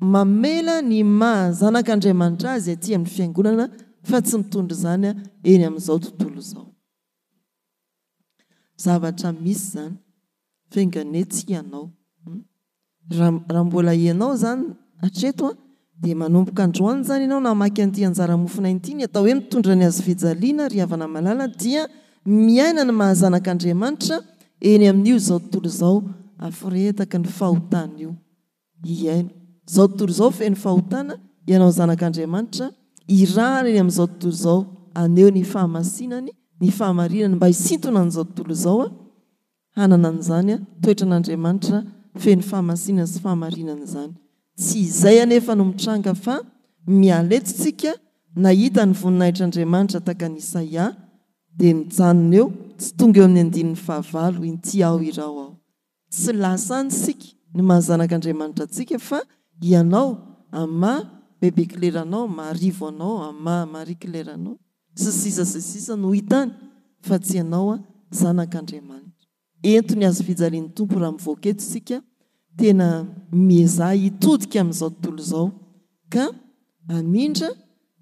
mamela ny maha zanak'Andriamanitra azy aty amin'ny fiangonana fa tsy mitondra izany eny amin'izao tontolo izao. Zavatra misy izany. F'enga-anie tsy ianao. Raha mbola ianao izany hatreto an, dia manomboka androany izany ianao namaky an'ity anjara mofon'aina ity, ny atao hoe mitondra ny hazofijaliana ry havana malala dia miaina ny maha zanak'Andriamanitra eny amin'io izao tontolo izao aforehetaky ny fahotana io. Hiaino. Izao tontolo izao feno fahotana, ianao zanak'Andriamanitra, irahana eny amin'izao tontolo izao haneho ny fahamasinany, ny fahamarinany mba hisintona an'izao tontolo izao hanana an'izany toetran'Andriamanitra feno fahamasinana sy fahamarinana izany. Tsy izay anefa no mitranga fa miala eto tsika nahita ny voninahitr'Andriamanitra tahaka an'i Isaia dia mijanona eo, tsy tonga eo amin'ny andininy fahavalo, inty aho iraho aho. Tsy lasa any isika, ny maha zanak'Andriamanitra antsika fa ianao amin'ny maha bebe Claire anao, maha Rivo anao, amin'ny maha Marie Claire anao, sy ny sisa sy ny sisa no hitany fa tsy ianao zanak'Andriamanitra. Ento ny hazofijalian'ny Tompo raha mivoaka eto isika, tena miezaha hitodika amin'izao tontolo izao ka hamindra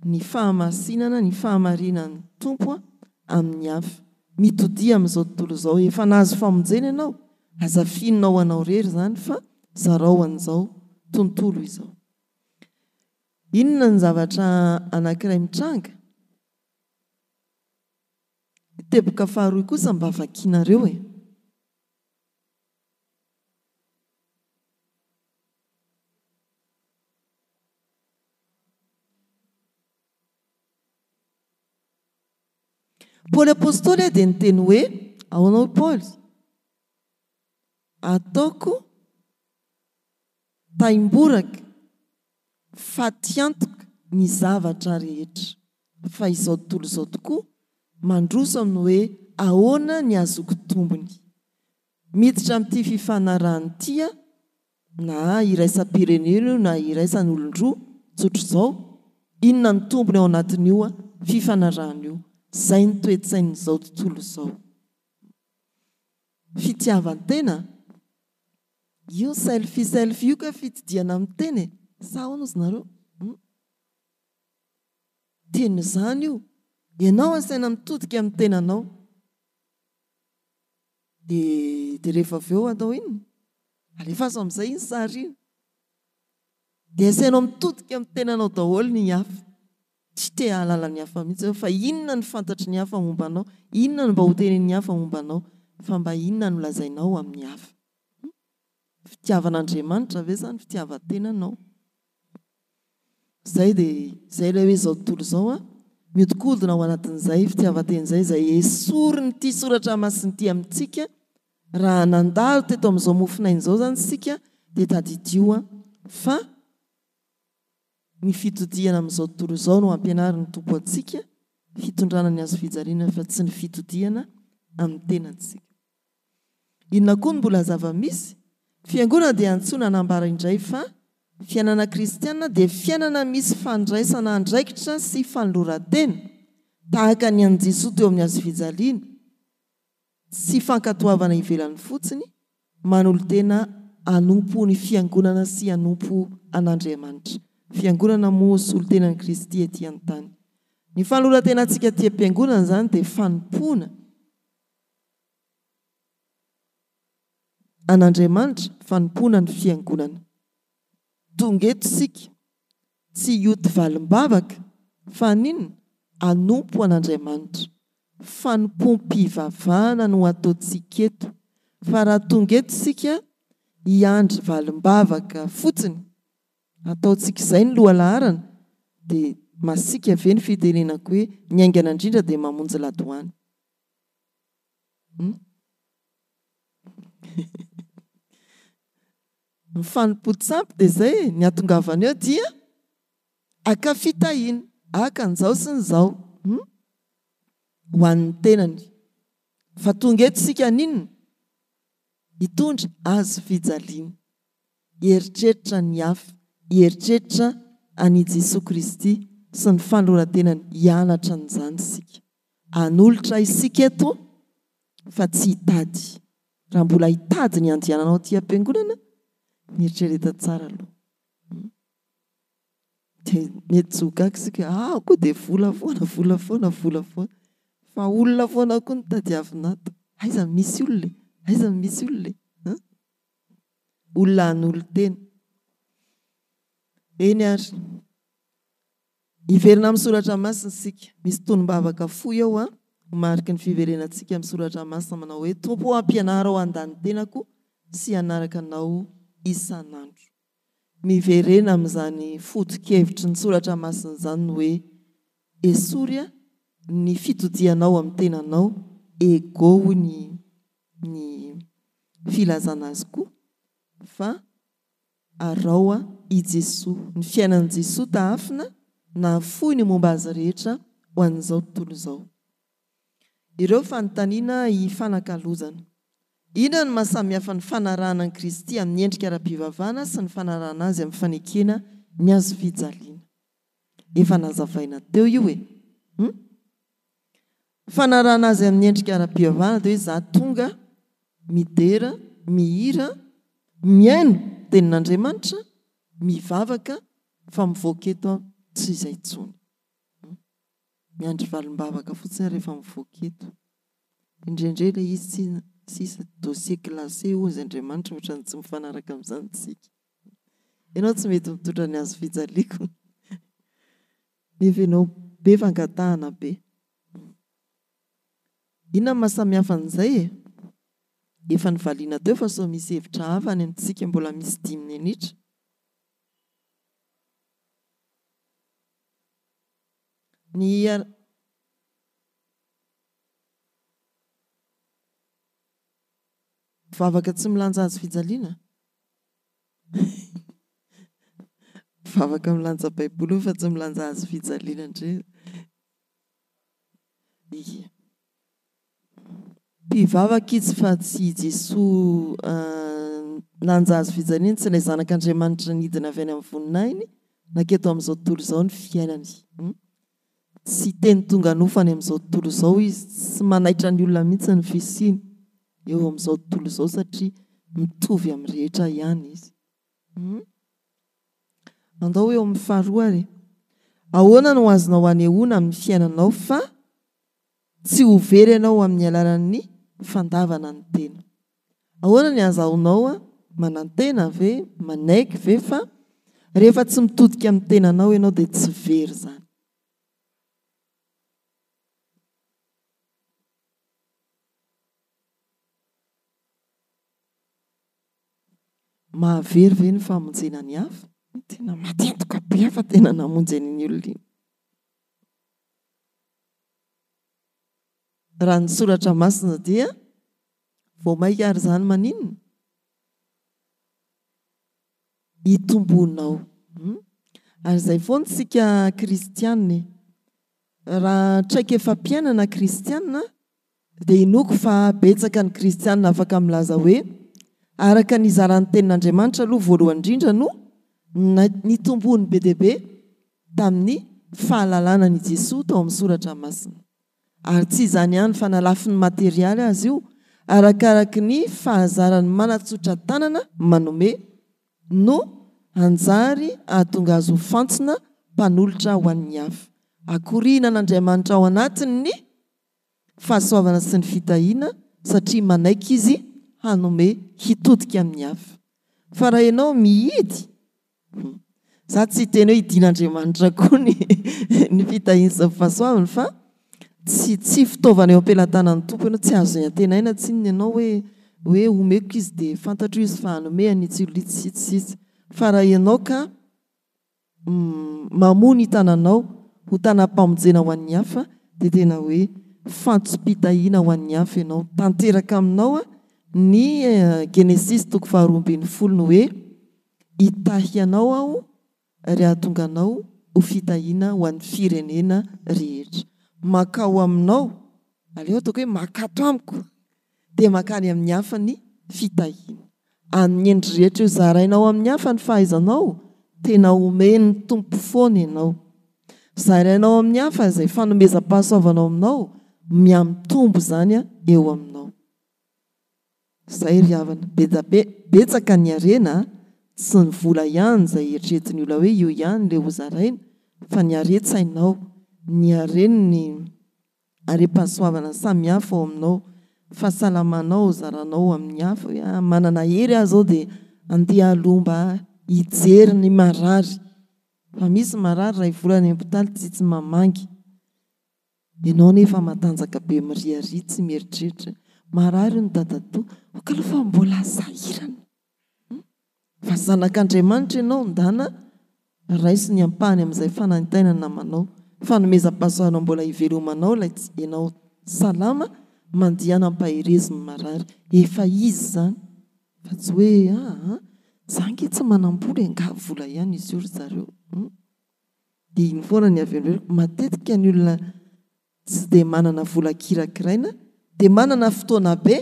ny fahamasinana, ny fahamarinan'ny Tompo amin'ny hafa. Mitodia amin'izao tontolo izao. Efa nahazo famonjena ianao, aza afinina ho anao irery izany fa zarao ho an'izao tontolo izao. Inona ny zavatra anankiray mitranga? Ny teboka faharoa kosa mba vakinareo e. Paoly Apostoly dia niteny hoe, Ahoana hoy Paoly? Ataoko taimboraka, fatiantoka ny zavatra rehetra. Fa izao tontolo izao tokoa mandroso amin'ny hoe ahoana ny ahazoako tombony. Miditra amin'ity fifanarahana ity aho, na iraisam-pirenena io na iraisan'olon-droa, tsotr'izao, inona ny tombony ao anatin'io fifanarahana io? Izay ny toe-tsain'izao tontolo izao. Fitiavan-tena? Io selfie selfie io kay fitodihana amin'ny tena e! Sa ahoana ozy nareo? Hum? Tena izany io. Ianao asaina mitodika amin'ny tenanao. Dia dia rehefa avy eo atao inona? Alefaso amin'izay iny sary iny. Dia asainao mitodika amin'ny tenanao daholo ny hafa. Tsy te hahalala ny hafa mihitsy ianao fa inona no fantatry ny hafa momba anao, inona no mba ho tenenin'ny hafa momba anao, fa mba inona no lazainao amin'ny hafa. Fitiavan'Andriamanitra ve sa ny fitiavan-tenanao? Izay dia izay ilay hoe izao tontolo izao an, mihodinkodina ao anatin'izay fitiavan-tena izay, izay esorin'ity soratra masina ity amintsika, raha nandalo teto amin'izao mofonaina izao izany isika dia tadidio an, fa ny fitodihana amin'izao tontolo izao no ampianarin'ny Tompo antsika, fitondrana ny hazofijaliana fa tsy ny fitodihana amin'ny tenantsika. Inona koa no mbola zava-misy? Fiangonana dia antsoina hanambara indray fa fiainana kristiana dia fiainana misy fandraisana andraikitra sy fanoloran-tena. Tahaka ny an'i Jesoa teo amin'ny hazofijaliana, tsy fankatoavana ivelany fotsiny, manolo-tena hanompo ny Fiangonana sy hanompo an'Andriamanitra. Fiangonana moa solontenan'i Kristy ety an-tany. Ny fanoloran-tenantsika aty am-piangonana izany dia fanompoana an'Andriamanitra, fanompoana ny Fiangonana. Tonga eto isika tsy hioty valim-bavaka fa haninona? Hanompo an'Andriamanitra. Fanompoam-pivavahana no ataontsika eto fa raha tonga eto isika hiandry valim-bavaka fotsiny, ataontsika izay ny lohalaharana dia masiaka ve ny fitenenako hoe ny haingana indrindra dia mamonjy ladoany. Hum. Ny fanompoan-tsampy dia izay e, ny hatongavana eo dia haka fitahiana, haka an'izao sy ny izao, hum, ho an'ny tenany. Fa tonga eto isika haninona? Hitondra hazo fijaliana, hieritreritra ny hafa, hieritreritra an'i Jesoa Kristy sy ny fanoloran-tenany, hianatra an'izany isika. Hanolotra isika eto fa tsy hitady. Raha mbola hitady ny handehananao aty am-piangonana, mieritrereta tsara aloha. Dia mety tsy ho gaga isika hoe ah koa dia vola foana, vola foana, vola foana. Fa olona foana koa no tadiavina ato. Aiza no misy olona e? Aiza no misy olona e? An? Olona hanolo-tena. Eny ary. Hiverina amin'ny soratra masina isika. Misy tonom-bavaka fohy eo ho mariky ny fiverenantsika amin'ny soratra masina manao hoe, Tompo ô ampianaro aho handà ny tenako sy hanaraka Anao isan'andro. Miverena amin'izany foto-kevitry ny soratra masina izany ny hoe esory ny fitodihanao amin'ny tenanao, ego hoy ny ny filazana azy koa, fa Araho i Jesoa. Ny fiainan'i Jesoa tahafina nahafoy ny momba Azy rehetra ho an'izao tontolo izao. Ireo fanontaniana hifanakalozana. Inona no maha samihafa ny fanarahana an'i Kristy amin'ny endrika ara-pivavahana sy ny fanarahana Azy amin'ny fanekena ny hazofijaliana? Efa nazavaina teo io e! Hum? Fanarahana azy amin'ny endrika ara-pivavahana dia hoe za tonga midera, mihira, mihaino tenin'Andriamanitra, mivavaka fa mivoaka eto aho tsy izay intsony. Miandry valim-bavaka fotsiny aho rehefa mivoaka eto. Indraindray ilay izy tsy sisa dossier classé hozy Andriamanitra ohatran'ny tsy mifanaraka amin'izany isika. Ianao tsy mety mitondra ny hazo fijaliako. Nefa ianao be fangatahana be. Inona no mahasamihafa an'izay e? Efa nivaliana teo fa sao misy hevitra hafa any amintsika mbola misy dimy minitra. Ny Vavaka tsy milanja hazo fijaliana? Vavaka milanja baiboly io fa tsy milanja hazo fijaliana ndry. Ia. Mpivavaka izy fa tsy i Jesoa nanja hazo fijaliana, tsy ilay zanak'Andriamanitra nidina avy any amin'ny voninahiny nanketo amin'izao tontolo izao ny fiainany. Tsy teny tonga nofo any amin'izao tontolo izao izy, tsy manaitra ny olona mihitsy ny fisiany eo amin'izao tontolo izao satria mitovy amin'ny rehetra ihany izy. Hum. Andao eo amin'ny faharoa ary e. Ahoana no azonao anehoana amin'ny fiainanao fa tsy ho very ianao amin'ny alalan'ny fandavana ny tena? Ahoana ny azahoanao manantena ve, manaiky ve fa rehefa tsy mitodika amin'ny tenanao ianao dia tsy very izany? Mahavery ve ny famonjena ny hafa? Tena maty antoka be aho fa tena namonjy an'iny olona iny. Raha ny soratra masina dia vao maika ary izany maninona? Hitomboanao. Ary izay foana isika kristiana e. Raha traikefam-piainana kristiana dia inoako fa betsaka ny kristiana afaka milaza hoe araka ny izaran'ny tenin'Andriamanitra aloha voalohany indrindra no nitomboany be dia be tamin'ny fahalalana an' i Jesoa tao amin'ny Soratra Masina. Ary tsy izany ihany fa na lafiny materialy aza io, arakaraky ny fahazarany manatsotra tanana manome no hanjary hahatonga azy ho fantsona mpanolotra ho an'ny hafa. Akoriana an'Andriamanitra ao anatiny ny fahasoavana sy ny fitahiana satria manaiky izy hanome hitodika amin'ny hafa. Fa raha ianao mihidy Za tsy hiteny hoe hidin'Andriamanitra koa ny ny fitahiany sy ny fahasoavany fa tsy tsy fitaovana eo am-pelatanan'ny Tompo ianao, tsy azo antenaina tsinona ianao hoe hoe omeko izy dia fantatro izy fa hanome an'itsy olona itsy sy itsy sy itsy. Fa raha ianao ka mamoha ny tananao ho tanam-pamonjena ho an'ny hafa dia tena hoe fantsom-pitahiana ho an'ny hafa ianao. Tanteraka aminao ny Genesisy toko faharoa ambin'ny folo ny hoe Hitahy anao Aho ary hahatonga anao ho fitahiana ho an'ny firenena rehetra. Mankao aminao, aleo ataoko hoe mankato amiko, dia mankany amin'ny hafa ny fitahiana. Amin'ny endry rehetra io zarainao amin'ny hafa ny fahaizanao, tena omen'ny Tompo foana ianao. Zarainao amin'ny hafa izay fanomezam-pahasoavana ao aminao, mihamitombo izany eo aminao. Zay ry havana, be betsaka ny harena a, tsy ny vola ihany izay eritreretin'ny olona hoe io ihany le ho zaraina fa ny haren-tsainao, ny haren'ny harem-pahasoavana samihafa ao aminao, fahasalamanao zaranao amin'ny hafa hoe ah manana hery aho zao dia andeha aloha mba hijery ny marary fa misy marary iray volana any hopitaly tsitsy mamangy. Ianao nefa matanjaka be miriaria tsy mieritreritra marary hono dadatoa ok aloha fa mbola sahirana hum fa zanak'Andriamanitra ianao ndana raiso ny ampahany amin'izay fanaintainana namanao fanomezam-pahasoavana mbola hivelomanao ilay tsy ianao salama mandihana ampaherezo ny marary efa izy izany fa tsy hoe aa za ange tsy manam-bola e nga vola ihany izy io ry zareo hum. Dia iny foana ny avy eo. Matetika ny olona tsy dia manana vola kirakiraina dia manana fotoana be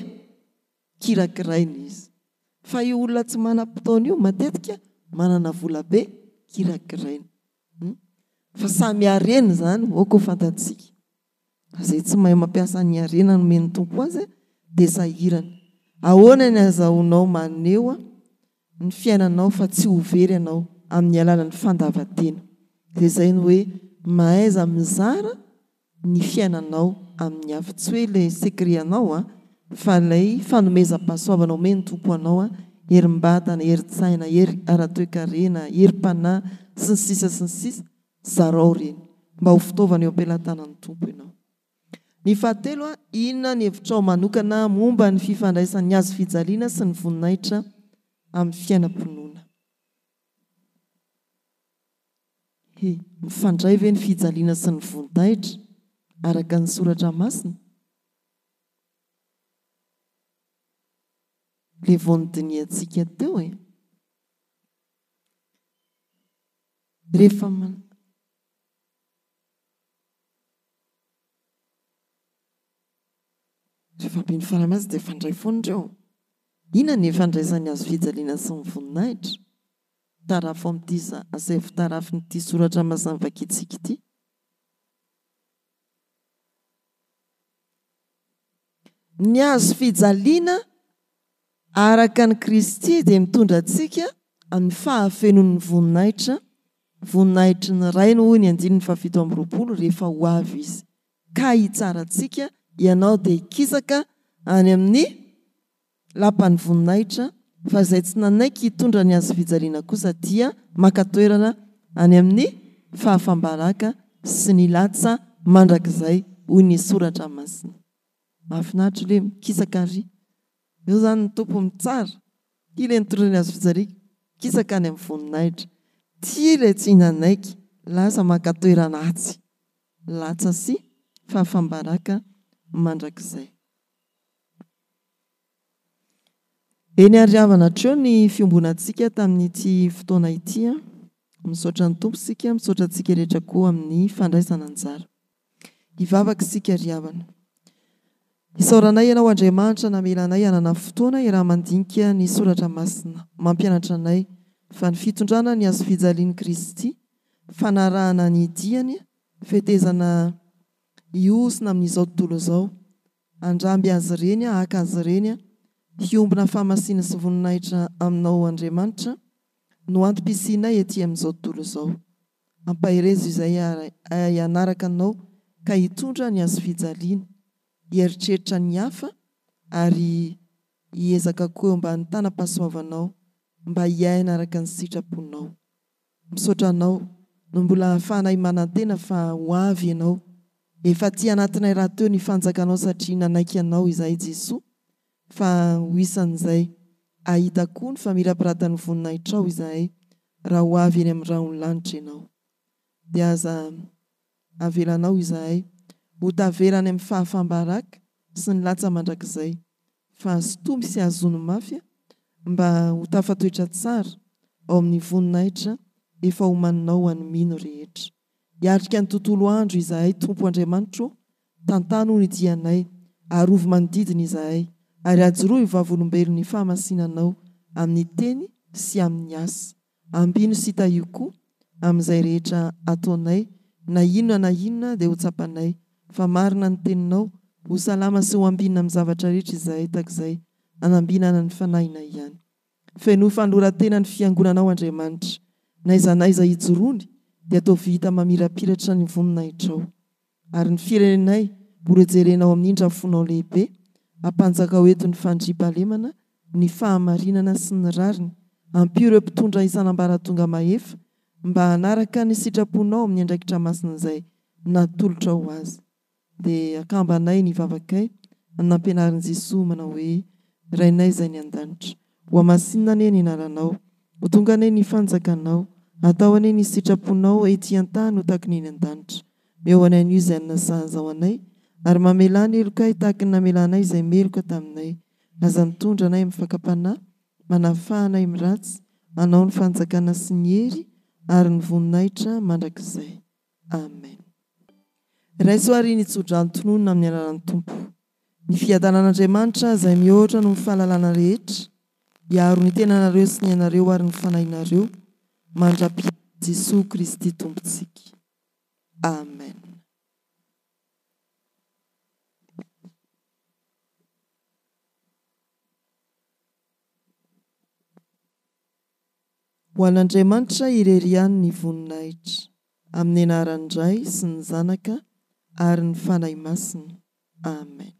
kirakiraina izy. Fa io olona tsy manam-potoana io matetika manana vola be kirakiraina. Fa samy harena izany, aoka ho fantatsika. Fa izay tsy mahay mampiasa ny harena nomen'ny Tompo azy dia sahirana. Ahoana ny azahoanao maneho ny fiainanao fa tsy ho very ianao amin'ny alalan'ny fandavan-tena? Dia izay ny hoe mahaiza mizara ny fiainanao amin'ny hafa. Tsy hoe ilay secret anao an, fa ilay fanomezam-pahasoavana omen'ny Tompo anao an, herim-batana, herin-tsaina, hery ara-toekarena, herim-panahy, sy ny sisa sy ny sisa Zarao ireny mba ho fitaovana eo am-pelatanan'ny Tompo ianao. Ny fahatelo, inona ny hevitrao manokana momba ny fifandraisan'ny hazo fijaliana sy ny voninahitra amin'ny fiainam-pinoana? He, mifandray ve ny fijaliana sy ny voninahitra araka ny soratra masina? Ilay vao nodinihantsika teo e. Rehefa man. Rehefa be ny fanahy masina dia mifandray foana ireo. Inona ny ifandraisan'ny hazo fijaliana sy ny voninahitra? Tarafo amin'ity asaivo tarafin'ity soratra masina vakintsika ity. Ny hazo fijaliana Araka an'i Kristy dia mitondra antsika amin'ny fahafenoan'ny voninahitra, voninahitry ny Rainy hoy ny andininy fahafito amby roapolo rehefa ho avy Izy ka hitsara antsika, ianao dia hikisaka any amin'ny lapan'ny voninahitra, fa izay tsy nanaiky hitondra ny hazofijaliana kosa dia maka toerana any amin'ny fahafam-baraka sy ny latsa mandrakizay hoy ny Soratra Masina. Mahafinaritra ilay mikisaka ary. Eo izany ny Tompo mitsara. Tia ilay nitondra ny hazofijaliana, mikisaka any amin'ny voninahitra. Tia ilay tsy nanaiky, lasa maka toerana atsy. Latsa sy fahafam-baraka mandrakizay. Eny ary havana hatreo ny fiombonantsika tamin'ity fotoana ity. Misaotra ny Tompo isika, misaotra antsika rehetra koa amin'ny fandraisana anjara. Hivavaka isika ry havana. Isaoranay Ianao Andriamanitra namela anay hanana fotoana hiaraha-mandinika ny Soratra Masina mampianatra anay fa ny fitondrana ny hazofijalian'i Kristy fanarahana ny diany, fetezana hihosina amin'izao tontolo izao, handramby azy ireny, haka azy ireny, hiombona fahamasina sy voninahitra aminao Andriamanitra no antom-pisianay ety amin'izao tontolo izao. Ampaherezo izay ary hanaraka anao ka hitondra ny hazofijaliana, hieritreritra ny hafa ary hiezaka koa eo ambany tanam-pahasoavanao mba hiaina araka ny sitraponao. Misaotra anao no mbola ahafahanay manantena fa ho avy ianao. Efa aty anatinay rahateo ny fanjakanao satria nanaiky anao izahay Jesoa fa ho isan'izay hahita koa ny famirapiratan'ny voninahitrao izahay raha ho avy eny amin'ny rahon'ny lanitra ianao. Dia aza avelanao izahay ho tavela any amin'ny fahafaham-baraka sy ny latsa mandrakizay fa sintomy sy azony mafy mba ho tafatoetra tsara ao amin'ny voninahitra efa omaninao ho an'ny mino rehetra. Hiatrika ny tontolo andro izahay Tompo Andriamanitro ô, tantano ny dianay, arovy manodidina izahay, ary ajoroy ho vavolombelon'ny fahamasinanao amin'ny teny sy amin'ny asa. Ambino sy tahio koa amin'izay rehetra ataonay na inona na inona dia ho tsapanay fa marina ny teninao, ho salama sy ho ambinina amin'ny zavatra rehetra izahay takizay anambinana ny fanahinay ihany. Fenoy fanoloran-tena ny fiangonanao Andriamanitra, n'aiza n'aiza ijoroany dia ataovy hita mamirapiratra ny voninahitrao. Ary ny firenenay mbola jerenao amin'ny indrafonao lehibe, ampanjakao eto ny fandriampahalemana, ny fahamarinana sy ny rariny, ampio ireo mpitondra isan'ambaratonga mahefa mba hanaraka ny sitraponao amin'ny andraikitra masina izay natolotrao ho azy. Dia akambanay ny vavakay amin'ny nampianarin'i Jesoa manao hoe, Rainay izay any an-danitra, hohamasinina anie ny anaranao, ho tonga anie ny fanjakanao, atao anie ny sitraponao ety an-tany ho tahaka ny eny an-danitra. Meo anay anio izay hanina sahaza ho anay, ary mamelà ny helokay tahaka ny namelanay izay meloka taminay. Aza mitondra anay amin'ny fakam-panahy, manafaha anay amin'ny ratsy, Anao ny fanjakana sy ny hery ary ny voninahitra mandrakizay. Amen. Raiso àry ny tsodrano tononina amin'ny anaran'ny Tompo. Ny fiadanan'Andriamanitra izay mihoatra noho ny fahalalana rehetra, hiaro ny tenanareo sy ny ainareo ary ny fanahinareo mandra-pihavin'i Jesoa Kristy Tompontsika. Amen. Ho an'Andriamanitra irery ihany ny voninahitra, amin'ny anaran'ny Ray sy ny Zanaka ary ny Fanahy Masina. Amen.